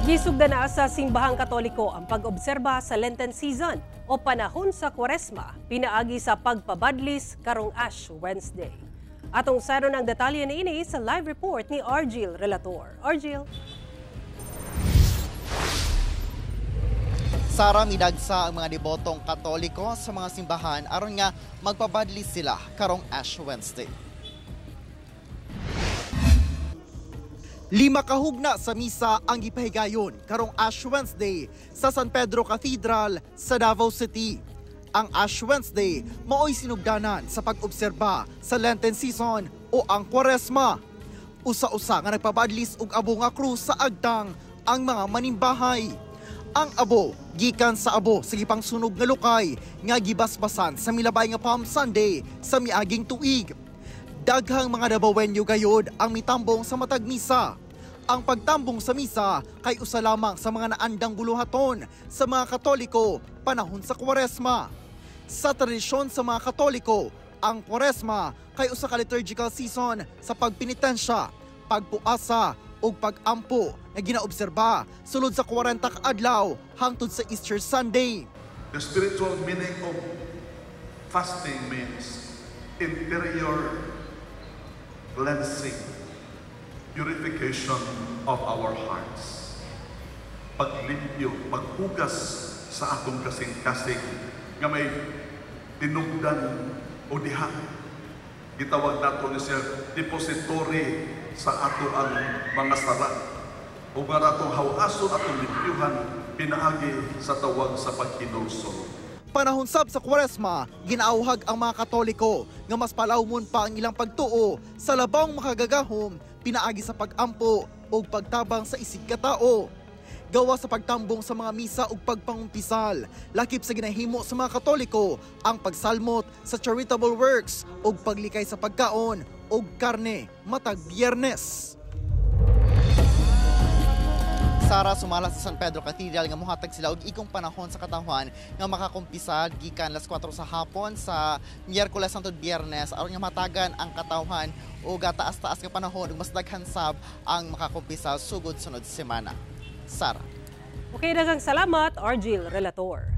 Gisugda na sa Simbahang Katoliko ang pag-obserba sa Lenten season o panahon sa Kwaresma, pinaagi sa pagpabadlis karong Ash Wednesday. Atong saron ang detalye niini sa live report ni Argil Relator. Argil. Sara, midagsa ang mga debotong Katoliko sa mga simbahan aron nga magpabadlis sila karong Ash Wednesday. 5 kahugna sa misa ang gipahigayon karong Ash Wednesday sa San Pedro Cathedral sa Davao City. Ang Ash Wednesday maoy sinugdanan sa pag-obserba sa Lenten season o ang Kwaresma. Usa-usa nga nagpabadlis og abo nga krus sa agtang ang mga manimbahay. Ang abo gikan sa abo sa gipangsunog nga lukay nga gibasbasan sa milabay nga Palm Sunday sa miaging tuig. Daghang mga Dabawenyo gayod ang mitambong sa matag misa. Ang pagtambong sa misa kay usa lamang sa mga naandang buluhaton sa mga Katoliko panahon sa Kwaresma. Sa tradisyon sa mga Katoliko, ang Kwaresma kay usa ka liturgical season sa pagpenitensya, pagpuasa ug pagampo nga ginaobserba sulod sa 40 ka adlaw hangtod sa Easter Sunday. The spiritual meaning of fasting means interior cleansing, purification of our hearts. Paglimpyo, paghugas sa atong kasing-kasing nga may tinugdan o diha. Gitawag nato ni siya depository sa ato ang mga sala. O nga atong hawason, atong limpyuhan, pinaagi sa tawag sa paghinulsol. Panahon sab sa Kwaresma, ginaauhag ang mga Katoliko nga mas palawmon pa ang ilang pagtuo sa labawng makagagahom pinaagi sa pagampo o pagtabang sa isig katao. Gawa sa pagtambong sa mga misa ug pagpangumpisal, lakip sa ginahimo sa mga Katoliko ang pagsalmot sa charitable works ug paglikay sa pagkaon ug karne matag Biyernes. Sara, sumala sa San Pedro Cathedral nga mohatag sila og ikong panahon sa katawhan nga makakumpisal gikan las 4 sa hapon sa Miyerkules hangtod Biyernes aron nga matagan ang katawhan og taas-taas nga panahon ug mas daghan sab ang makakumpisal sugod sunod semana. Sara. Okay, daghang salamat, Argil Relator.